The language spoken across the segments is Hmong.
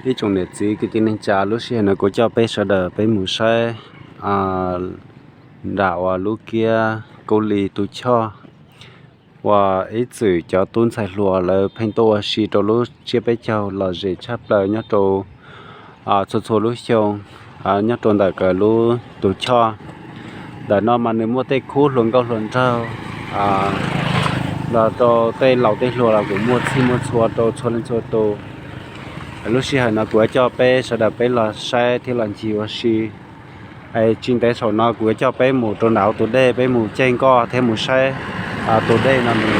Ib tsoom niam txiv kwv tij neej tsa, lub sij hawm no kuv coj peb sawv daws peb mus saib nram uas lub kiab Kaub Lis tus choj uas ib txwm cov tub ntxhais hluas lawv pheej tuaj ua si rau lub tsiab peb caug lom zem tshaj plaws nyob rau txhua txhua lub xyoo, nyob rau ntawm lub tus choj. Ntawm no mas nws muaj tej khub hluas nkauj hluas nraug los rau tej laus tej hluas los kuj muaj txhij muaj txhua rau txhua leej txhua tus. Lub sij hawm no kuv yuav coj peb sawv daws peb los saib thiab los ncig ua si. Tsis ntev saum no kuv yuav coj peb mus rau nram tus dej, peb mus caij nkoj thiab mus saib tus dej no nws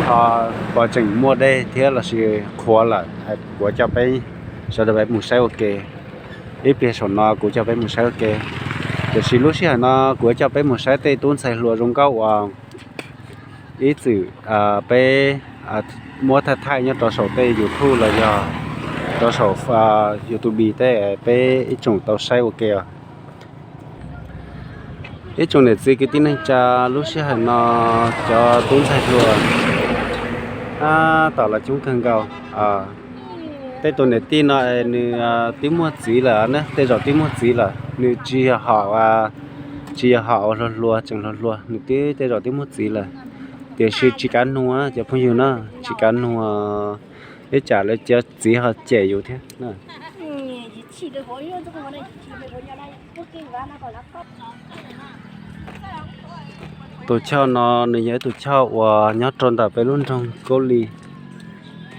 ho puas tseem muaj dej thiab los sis qhuav lawm. Kuv yuav coj peb sawv daws peb mus saib ua ke. Ib pliag saum no kuv coj peb mus saib ua ke. Tiam sis lub sij hawm no kuv yuav coj peb mus saib tej tub ntxhais hluas zoo nkauj uas ib txwm peb muab thaij thaij nyob rau saum tej YouTube los yog rau saum YouTube tej peb ib tsoom tau saib ua ke os. Ib tsoom niam txiv kwv tij neej tsa, lub sij hawm no cov tub ntxhais hluas tab tom los coob kawg nkaus. Tej tus niam tij no nws twb muaj txiv lawm na, tej zaum twb muaj txiv lawm, nws tsis yog hom, tsis yog hom uas hluas hluas tseem hluas hluas, nws twb tej zaum twb muaj txiv lawm. Tiam sis tsis kav nug cov phooj ywg na, tsis kav nug, ib tsam lawv cov txiv ho cem yus thiab. Tus choj no nws yog ib tus choj uas nyob rau ntawm peb lub nroog Kaub Lis.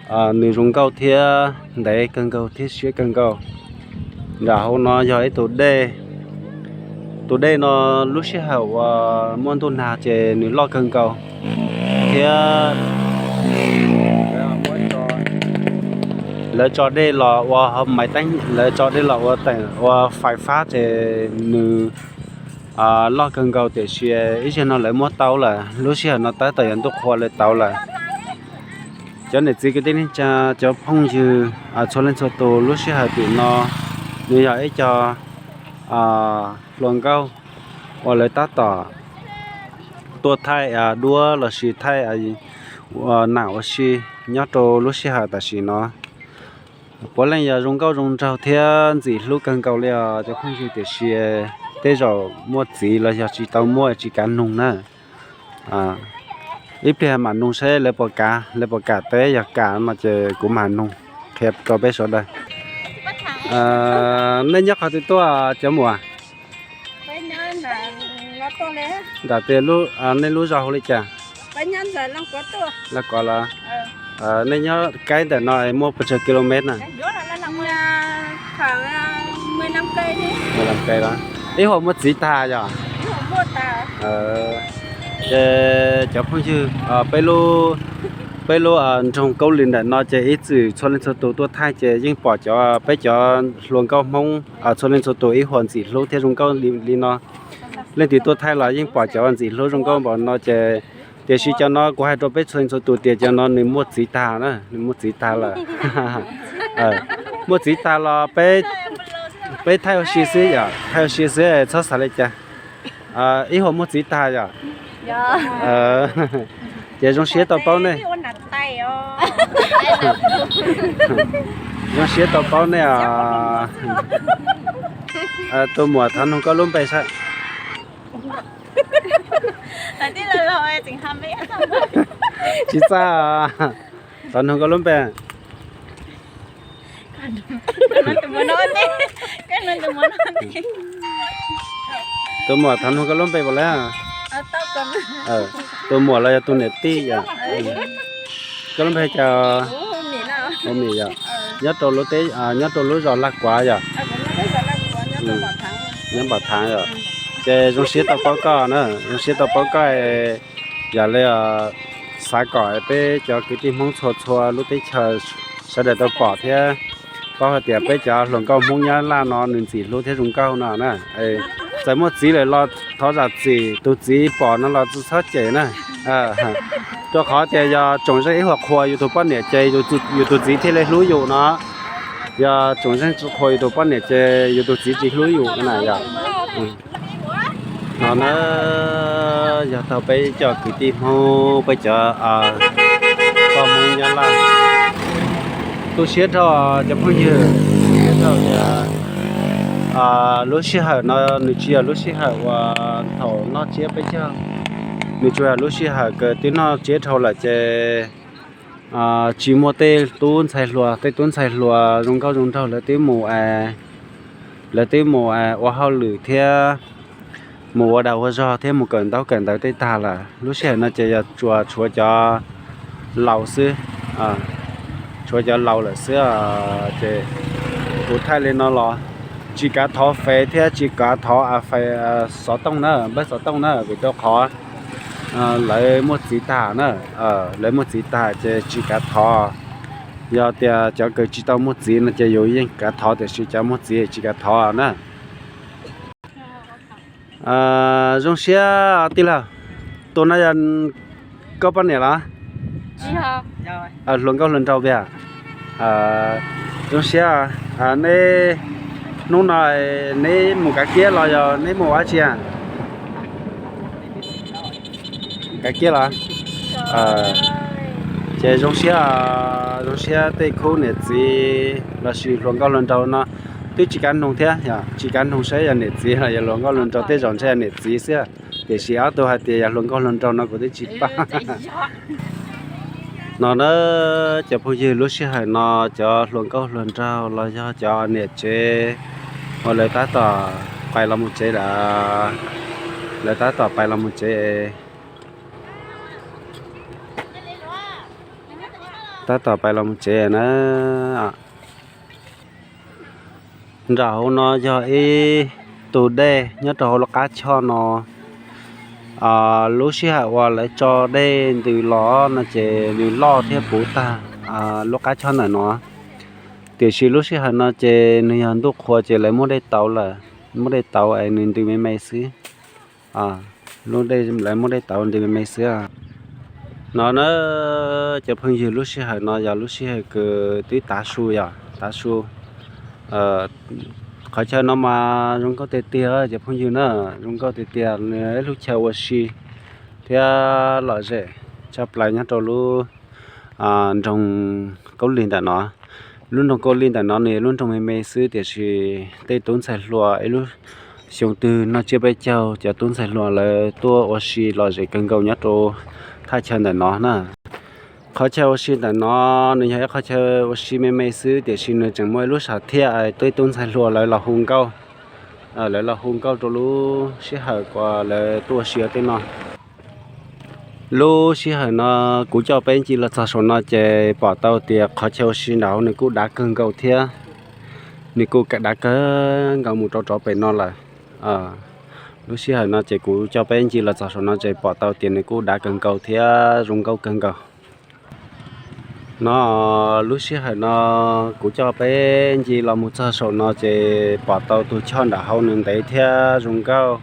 Nws zoo nkauj thiab ntev kawg nkaus thiab siab kawg nkaus. Nram hauv no yog ib tus dej. Tus dej no lub sij hawm uas muaj ntuj nag ces nws loj kawg nkaus thiab lawv tso dej los ua hauv maiv teeb, lawv tso dej los ua teem ua fais fab ces nws loj kawg nkaus, tiam sis ib zaug no lawv muab tauv lawm, lub sij hawm no tab tom yuav ntuj qhua lawv tauv lawm. Cov niam txiv kwv tij neej tsa, cov phooj ywg txhua leej txhua tus, lub sij hawm tim no nws yog ib co hluas nkauj uas lawv tab tom tuaj thaij duab los sis thaij nam ua si nyob rau lub sij hawm tam sim no. Puav leej yog zoo nkauj zoo nraug thiab ntxim hlub kawg nkaus li os cov phooj ywg, tiam sis tej zaum muaj txiv los yog tsis tau muaj tsis kav nug na. Ib pliag mam nug seb lawv puas kam, lawv puas kam teb, yog kam no ces kuv mam nug qhia rau peb sawv daws. Nej nyob qhov twg tuaj cov muam? Nram tias nej lub zos hu li cas? Laj Kov los? Nej nyob kaib ntawm no muaj pes tsawg kilomev na? Ib huam muaj txiv tag yom? Ces cov phooj ywg, peb lub nroog Kaub Lis ntawm no ces ib txwm txhua leej txhua tus tuaj thaij ces yeej pom cov, peb cov hluas nkauj Hmoob txhua leej txhua tus ib huam ntxim hlub thiab zoo nkauj li no. Leej twg tuaj thaij los yeej pom cov ntxim hlub zoo nkauj npaum no ces, tiam sis cov no kuv hais rau peb txhua leej txhua tus tias cov no nws muaj txiv tag na, nws muaj txiv tag lawm. Muaj txiv tag los peb thaij ua si xwb yom, thaij ua si xwb txhob xav li cas. Ib huam muaj txiv tag yom? Ces zoo siab tau paub nej. Zoo siab tau paub nej os. Tus muam thov nug koj lub npe saib. Tsis txaj. Thov nug koj lub npe. Tus muam thov nug koj lub npe puas lawm? Tus muam los yog tus niam tij yom? Koj lub npe cas? Hu Mim yom. Nyob rau lub teb, nyob rau lub zos Laj Kuav yom? Nyob Npam Thaav yom. Ces zoo siab tau paub koj na, zoo siab tau paub koj. Yam li xav kom peb cov kwv tij Hmoob txhua txhua lub teb chaws sawv daws tau pom thiab paub hais tias peb cov hluas nkauj Hmoob Nyab Laj no nws ntxim hlub thiab zoo nkauj no na. Txawm muaj txiv lawm los thov zam txim, tus txiv pom no los txhob cem na. Rau qhov tias yog tsoom zeej ib huam qhuas yus tus poj niam ces yus tus txiv thiaj li hlub yus no. Yog tsoom zeej tsis qhuas yus tus poj niam ces yus tus txiv tsis hlub yus na yom. No na, yog tau peb cov kwv tij Hmoob, peb cov poj Hmoob Nyab Laj. Tu siab dhau cov phooj ywg, tu siab dhau tias lub sij hawm no nws tsis yog lub sij hawm uas thaum noj tsiab peb caug, nws tsuas yog lub sij hawm kws twb noj tsiab dhau lawm ces tsis muaj tej tub ntxhais hluas, tej tub ntxhais hluas zoo nkauj zoo nraug lawv twb mus, lawv twb mus ua hauj lwm thiab mus ua dag ua zog thiab mus kawm ntaub kawm ntawv tej tag lawm. Lub sij hawm no ces yog tsuas tshuav cov laus xwb, tshuav cov laus lawm xwb. Ces kuv thaij li no los tsis kav thov fev thiab tsis kav thov fev xov tooj na, npawb xov tooj na, vim rau qhov lawv muaj txiv tag na, lawv muaj txiv tag ces tsis kav thov. Yog tias cov kws tsis tau muaj txiv no ces yus yeej kav thov, tiam sis cov muaj txiv tsis kav thov na. Zoo siab tij laug, tus no yog koj poj niam los? Hluas nkauj hluas nraug tiag. Zoo siab. Neb, hnub no neb mus kav kiab los yog neb mus ua tsi? Kav kiab los? Ces zoo siab, zoo siab tej khub niam txiv lossis hluas nkauj hluas nraug no twb tsis kav noog thiab, tsis kav noog saib yog niam txiv los yog hluas nkauj hluas nraug, tej zaum ntshe yog niam txiv xwb, tiam sis ob tug hais tias yog hluas nkauj hluas nraug no kuv twb tsis paub. No na, cov phooj ywg, lub sij hawm no cov hluas nkauj hluas nraug los yog cov niam tsev uas lawv tab tom pais los mus tsev lawm, lawv tab tom pais los mus tsev, tab tom pais los mus tsev na. Nram hauv no yog ib tug dej nyob rau hauv lub qab choj no. Lub sij hawm uas lawv tso dej ntws los no ces nws loj thiab puv tag lub qab choj ntawm no. Tiam sis lub sij hawm no ces nws yog ntuj qhua ces lawv muab dej tauv lawm, muab dej tauv es nws ntws me me xwb. Lub dej, lawv muab dej tauv ntws me me xwb. No na, cov phooj ywg, lub sij hawm no yog lub sij hawm kws twb tav su, yog tav su. Qhov chaw no mas zoo nkauj tiag tiag cov phooj ywg na, zoo nkauj tiag tiag, nws ib lub chaw ua si thiab lom zem tshaj plaws nyob rau lub nroog Kaub Lig ntawm no. Lub nroog Kaub Lig ntawm no nws lub nroog me me xwb, tiam sis tej tub ntxhais hluas ib lub xyoo twg noj tsiab peb caug, cov tub ntxhais hluas lawv tuaj ua si lom zem kawg nkaus nyob rau thaj chaw ntawm no na. Qhov chaw ua si ntawm no nws yog ib qhov chaw ua si me me xwb, tiam sis nws tseem muaj ib lub sam thiaj tej tub ntxhais hluas lawv los hu nkauj, lawv los hu nkauj rau lub sij hawm uas lawv tuaj ua si tej no. Lub sij hawm no kuv coj peb ncig los txog saum no ces pom tau tias qhov chaw ua si nram hauv nws kuj dav kawg nkaus thiab, nws kuj dav kawg nkaus mus rau rov pem no lawm. Lub sij hawm no ces kuv coj peb ncig los txog saum no ces pom tau tias nws kuj dav kawg nkaus thiab zoo nkauj kawg nkaus. No, lub sij hawm no kuv coj peb ncig los mus txog saum no ces pom tau tus choj nram hauv nws ntev thiab zoo nkauj,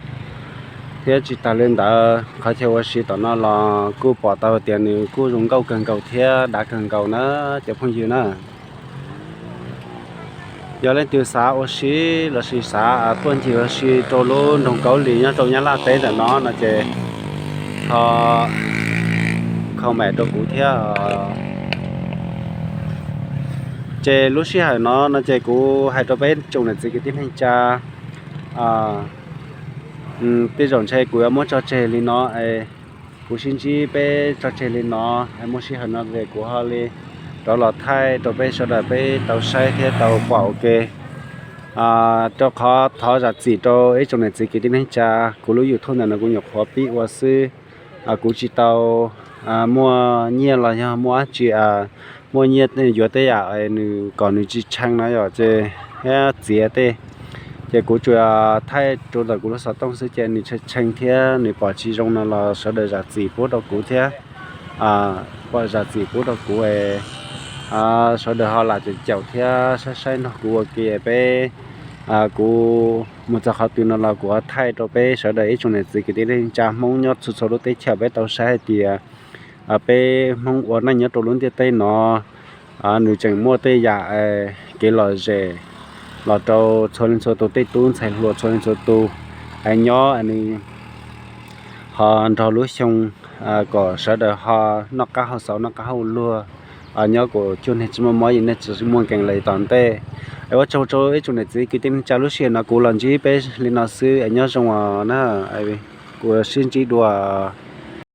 thiab tsis tas li ntawd qhov chaw ua si tom no los kuj pom tau tias nws kuj zoo nkauj kawg nkaus thiab dav kawg nkaus na cov phooj ywg na. Yog leej twg xav ua si lossis xav tuaj ncig ua si rau lub nroog Kaub Lis nyob rau Nyab Laj teb ntawm no no ces ho comment rau kuv thiab. Ces lub sij hawm no no ces kuv hais rau peb tsoom niam txiv kwv tij neej tsa, tej zaum ntshe kuv yuav muab tso tseg li no, kuv sib ntsib peb tso tseg li no, muaj sij hawm no ces kuv ho li rov los thaij rau peb sawv daws peb tau saib thiab tau pom ua ke. Rau qhov thov zam txim rau ib tsoom niam txiv kwv tij neej tsa, kuv lub YouTube ntawm no kuv nyuam qhuav pib ua xwb, kuv tsis tau muaj nyiaj los yog muaj dab tsi, muaj nyiaj yuav tej yam nws kom nws tsis tshee no yom, ces thiab txiav tej, ces kuv tsuas thaij rau ntawm kuv lub xov tooj xwb ces nws tshee tshee thiab nws pom tsis zoo no los sawv daws zam txim pub rau kuv thiab, pom zam txim pub rau kuv, sawv daws ho lam caum caum thiab saib saib nrog kuv ua ke peb, kuv mus txog qhov twg no los kuv ho thaij rau peb sawv daws ib tsoom niam txiv kwv tij neej tsa Hmoob nyob txhua txhua lub teb chaws peb tau saib hais tias peb Hmoob ua neej nyob rau lub ntiaj teb no, nws tseem muaj tej yam kev lom zem los rau txhua leej txhua tus, tej tub ntxhais hluas txhua leej txhua tus, nyob nws ho nrog lub xyoo kom sawv daws ho noj qab haus xaus noj qab haus luag, Nyob kuv cuag nej tsis muaj mob, nej tsis muaj nkees li tom ntej. Es ua tsaug rau ib tsoom niam txiv kwv tij neej tsa lub sij hawm no kuv los ntsib peb li no xwb es nyob zoo os na. Kuv sib ntsib dua.